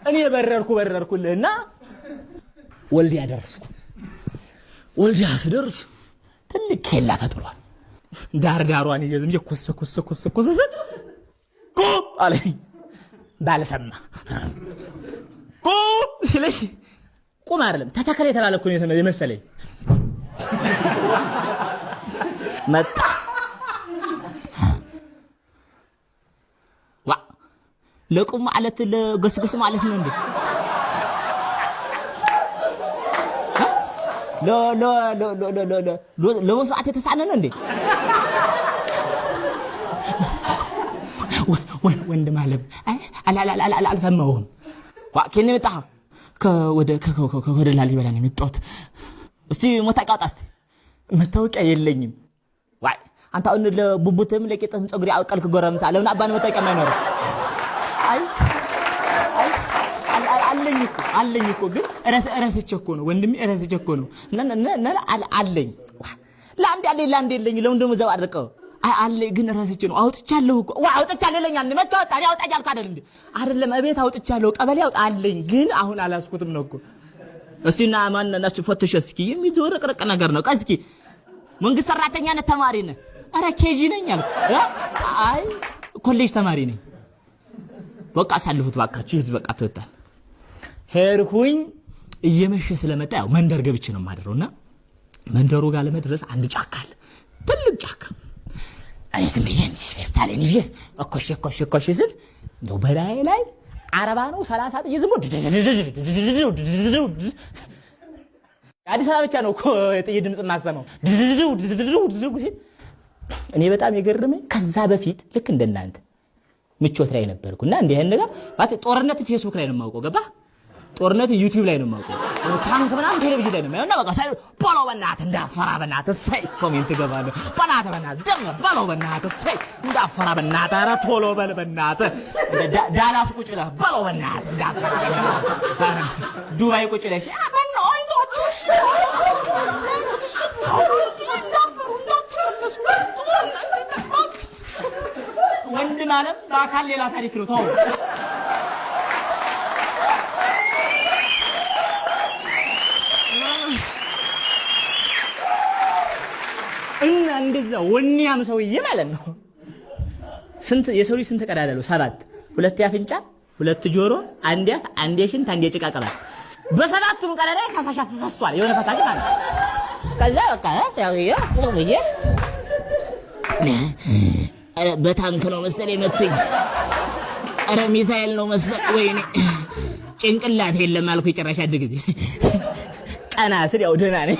እኔ በረርኩልህና ወልዲያ ደረስኩ። ወልዲያ ስደርስ ትልቅ ኬላ ተጥሏል። ዳር ዳሯን ይዤ ዝም ብዬ ኮስ ኮስ ኮስ ኮስ ስል ቁም አለኝ። ባልሰማ ቁም ሲለኝ ቁም አይደለም ተተከለ የተባለ እኮ ነው የመሰለኝ። መጣ ዋ ለቁም ማለት ለገስገስ ማለት ነው እንዴ? ለመስዋዕት የተሳነ ነው እንዴ? ወንድም አለም አልሰማሁም። ዋ ከኔ መጣ ወደ ላሊበላ ነው የመጣሁት። እስቲ መታወቂያ አውጣ እስቲ። መታወቂያ የለኝም። ዋይ አንተ አሁን ለቡቡትም ለቂጥህም ፀጉር ያውቀልክ ጎረምሳ ለምን አባን መታወቂያ የማይኖረው? አይ አለኝ እኮ አለኝ እኮ ግን እረስቼ እኮ ነው ወንድሜ፣ እረስቼ እኮ ነው አለኝ። ለአንድ አለኝ ለአንድ የለኝ። ለምን ደግሞ ዘብ አድርቀው አለኝ ግን እረስቼ ነው። አውጥቻለሁ እኮ ዋ አውጥቻለሁ ይለኛል። መቼ አወጣ? እኔ አውጣ እያልኩ አይደል እንዴ? አይደለም እቤት አውጥቻለሁ፣ ቀበሌ አውጣ አለኝ፣ ግን አሁን አላስኩትም ነው እኮ። እስቲ ና ማን ናችሁ ፈትሽ እስኪ። የሚዞርቅርቅ ነገር ነው። ቆይ እስኪ መንግስት ሰራተኛ ነህ ተማሪ ነህ? ኧረ KG ነኝ አልኩ። አይ ኮሌጅ ተማሪ ነኝ። በቃ አሳልፉት ባካችሁ። ይህ በቃ ትወጣል። ሄድኩኝ። እየመሸ ስለመጣ ያው መንደር ገብቼ ነው የማደረው እና መንደሩ ጋር ለመድረስ አንድ ጫካ አለ፣ ትልቅ ጫካ። እኔ ዝም ብዬ ፌስታሌን ይዤ እኮሽ እኮሽ እኮሽ ስል እንደው በላይ ላይ አረባ ነው 30 ጥይት ዝም ብሎ አዲስ አበባ ብቻ ነው እኮ የጥይት ድምፅ የማሰማው። ሲል እኔ በጣም የገረመኝ ከዛ በፊት ልክ እንደናንተ ምቾት ላይ ነበርኩ እና እንዲህ አይነት ነገር ማለት ጦርነት ፌስቡክ ላይ ነው የማውቀው፣ ገባህ? ጦርነት ዩቲዩብ ላይ ነው የማውቀው፣ ታንክ ምናምን ቴሌቪዥን ላይ ነው የማየው። እና በቃ ሳይ በለው በእናትህ እንዳፈራ በእናትህ እሰይ comment እገባለሁ። በእናትህ በእናትህ ደም በለው በእናትህ እሰይ እንዳፈራ በእናትህ ኧረ ቶሎ በል በእናትህ ዳላስ ቁጭ ብለህ በለው በእናትህ እንዳፈራ በእናትህ ዱባይ ቁጭ ብለሽ በእናትህ አይዟችሁ እሺ እንዳፈሩ እንዳትመለሱ ወንድም አለም በአካል ሌላ ታሪክ ነው። ተው እና እንደዛ ወኒያም ሰውዬ ማለት ነው። ስንት የሰው ልጅ ስንት ቀዳዳ አለው? 7። 2 ያፍንጫ፣ 2 ጆሮ፣ አንድ ያፍ፣ አንድ የሽንት፣ አንድ የጭቃ ቅባት። በሰባቱም ቀዳዳ ፈሳሽ ፈሷል፣ የሆነ ፈሳሽ ማለት ነው። ከዛ በቃ ያው ይሄ ኧረ በታንክ ነው መሰለኝ መቱኝ። ኧረ ሚሳኤል ነው መሰል ወይኔ ጭንቅላት የለም አልኩ። የጨረሻ አንድ ጊዜ ቀና ስል ያው ደህና ነኝ።